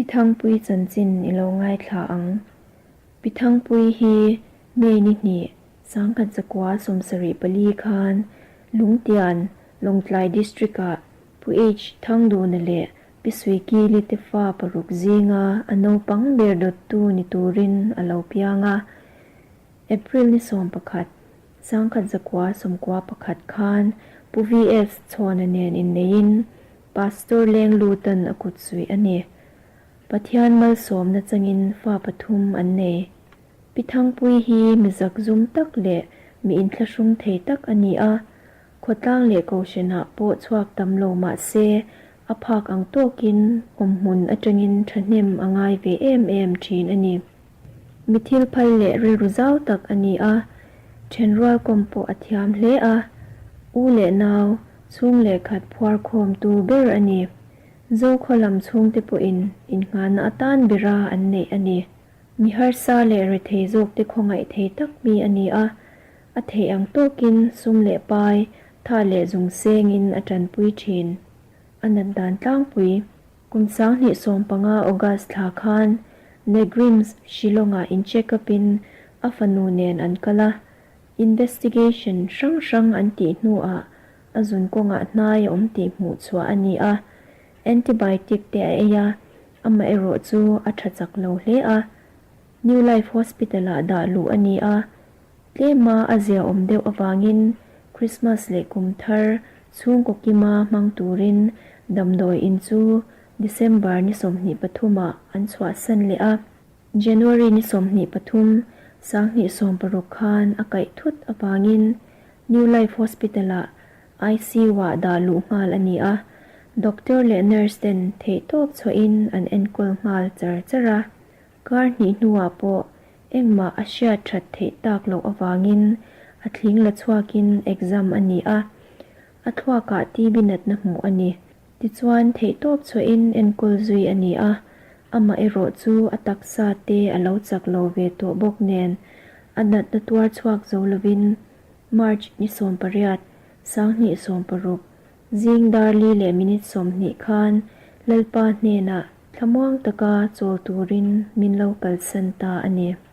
Pi Thangpuii chanchin i lo ngaithla ang. Pi Thangpuii hi May ni hnih, 1964 khan Lungtian, Lawngtlai District-ah Pu H. Thangduna leh Pi Suikili te fa paruk zinga a naupang ber dawttu ni turin a lo piang a. April ni 11, 1991 khan Pu VS Chhawna nen inneiin Pastor Lenglutan a kut suih a ni. Pathian malsawmna changin fa pathum an nei. Pi Thangpuii hi mi zakzum tak leh mi inthlahrung thei tak a ni a, khawtlang leh kohhranah pawh chhuak tam lo mah se a phak ang tawkin awmhmun atangin thahnem a ngai ve em em thin a ni. Mi thil phal leh rilru zau tak a ni a, thenrual kawm pawh a thiam hle a, u leh nau, chhung leh khat phuar khawmtu ber a ni. Zokhaw lam chhungte pawhin innghahna atan bera an neih a ni. Mi harsa leh rethei zawkte khawngaih thei tak mi a ni a, a theih ang tawkin sum leh pai, tha leh zung sengin a tanpui thin. A nat dan tlangpui. Kum 2015 August thla khan Negrims Shillong-ah in check up in a fanu nen an kal a, investigation hrang hrang an tih hnuah a zun kawngah hnai a awm tih hmuh chhuah a ni a, antibiotic te a ei a, amaherawh chu a tha chak lo hle a, New Life Hospital-ah dah luh a ni a, Tlema a ziaawm deuh avangin Krismas leh kum thar chhungkaw kima hmang turin damdawi in chu December ni 23 ah an chhuahsan leh a. January ni 23, 2016 khan a kaih thut avangin New Life Hospital-ah ICU-ah dah luh nghal a ni a, doctor leh nurse ten theihtawp chhuahin an enkawl nghal char char a. Kar hnih hnuah pawh engmah a hriat that theih tak loh avangin a thling la chhuakin exam a ni a, a thluakah TB natna hmuh a ni. Tichuan theihtawp chhuahin enkawl zui a ni a, amah erawh chu a taksa te a lo chak lo ve tawh bawk nen a natna tuar chhuak zo lovin March ni 18, 2016, Zing dar li leh minute 20 khan Lalpa hnenah thlamuang taka chawl turin min lo kalsan ta a ni.